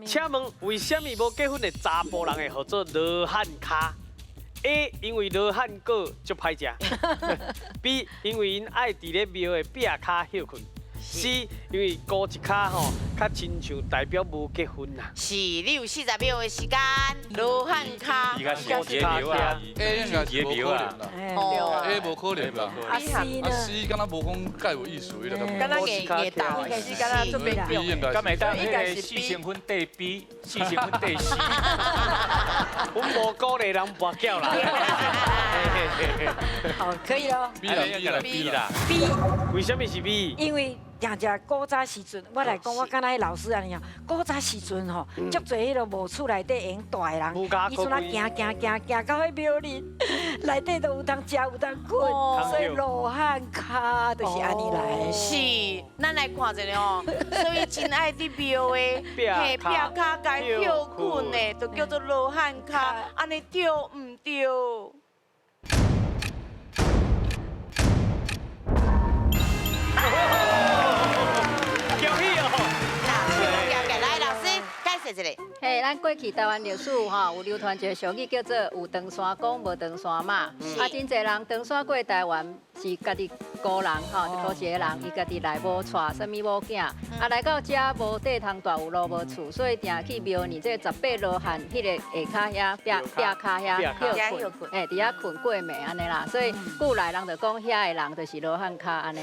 請問為啥物無結婚的查埔人會號做羅漢跤？A 因為羅漢果足歹食。B 因為𪜶愛佇咧廟的壁跤歇睏。C 因為高一跤吼，較親像代表無結婚啦。是，你有40秒的時間，羅漢跤。伊較是佇廟啊，A 應該是無可能啦。哦，A 無可能啦。啊 C 呢？啊 C 敢若無講蓋有意思，彼個敢若硬硬鬥，應該是敢若做勉 B 應該敢會當彼个四成分綴 B，四成分綴 C。阮無鼓勵人跋筊啦。好，可以咯。 B 啦 B 啦 B 啦。 B。為啥物是 B？因為定定古早時陣，我來講，我敢若彼老師按呢哦。古早時陣吼，足濟彼个無厝內底閒蹛的人，伊陣仔行行行行到彼廟裡，內底都有通食有通睏，所以羅漢跤就是按呢來。是，咱來看一下哦。所以真愛佇廟的嘿壁跤共歇睏的，就叫做羅漢跤，按呢對毋對？恭喜哦！來，老師解釋一下。嘿，咱過去台灣歷史吼有流傳一个俗語叫做“有長山公，無長山媽”。啊，真濟人長山過台灣是家己孤人吼，就孤一个人，伊家己來無娶啥物某囝，啊來到遮無地通蹛，有路無厝，所以定去廟裡這18羅漢彼个下跤遐壁壁跤遐歇睏，嘿，佇遐睏過暝按呢啦。所以古來人就講遐的人就是羅漢跤按呢。